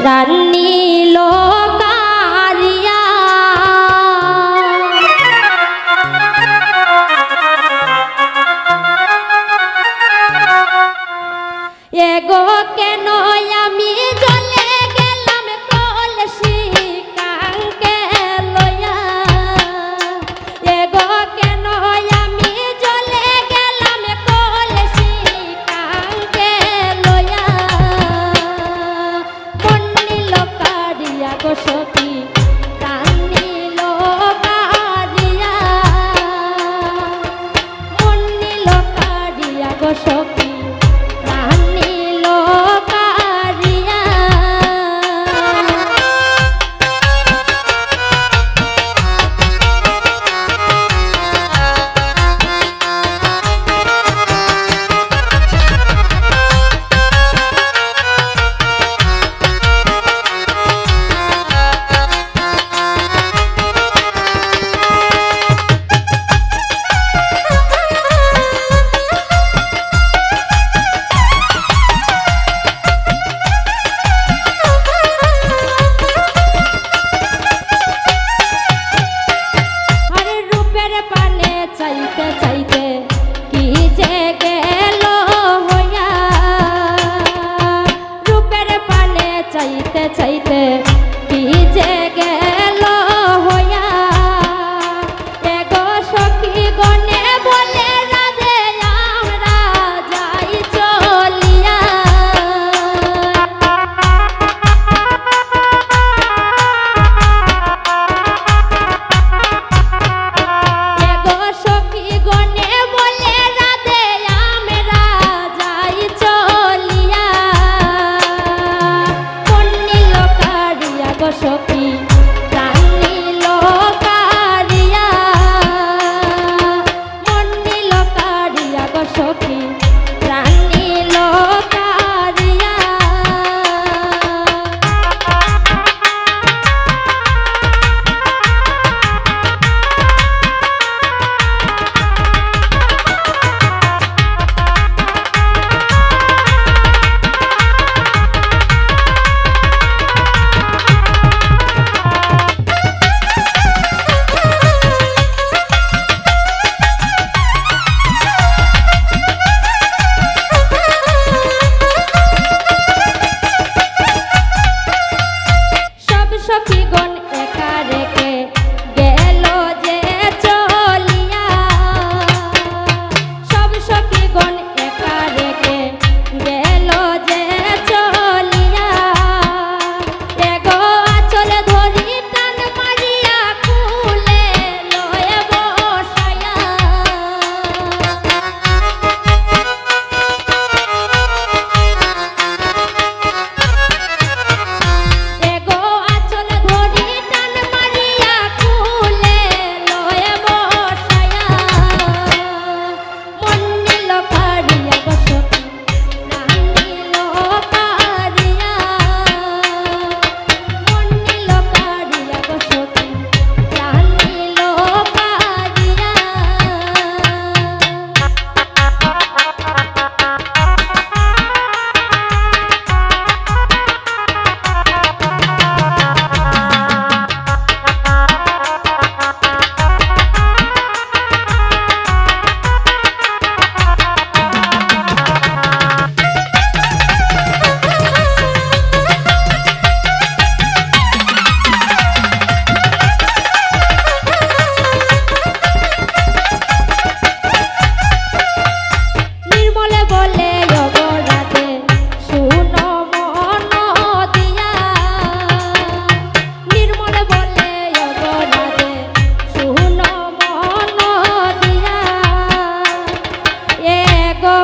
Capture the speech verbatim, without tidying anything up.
প্রাণ নিল কাড়িয়া। এগো কেন আমি জ্বলে গেলাম কলসি কাঙ্কে লইয়া। এগো কেন আমি জ্বলে গেলাম কলসি কাঙ্কে লইয়া। মন নিল কাড়িয়া গো সখী, প্রাণ নিল কাড়িয়া। মন নিল কাড়িয়া গো সখী, প্রাণ নিল কাড়িয়া। আরে রূপের পানে চাইতে চাইতে কি যে গেল হইয়া, রূপের পানে চাইতে চাইতে কি যে গেল হইয়া। এগো সখী গণে বলে রাধে আমরা যাই চলিয়া। এগো সখী গণে বলে রাধে আমরা যাই চলিয়া। মন নিল কাড়িয়া গো সখী, প্রাণ নিল কাড়িয়া। মন নিল কাড়িয়া গো সখী, প্রাণ নিল কাড়িয়া। সব সখীগণ একা রেখে গেল যে চলিয়া। সব সখীগণ একা রেখে গেল যে চলিয়া। এগো আঁচল ধরি টান মারিয়া কুলে লয়ে বসাইয়া। এগো আঁচল ধরি টান মারিয়া কুলে লয়ে বসাইয়া। মন নিল কাড়িয়া গো সখী, প্রাণ নিল কাড়িয়া। মন নিল কাড়িয়া গো সখী, প্রাণ নিল কাড়িয়া। নির্মলে বলে অপরাধে শুনো মন দিয়া। নির্মলে বলে অপরাধে শুনো মন দিয়া। এগো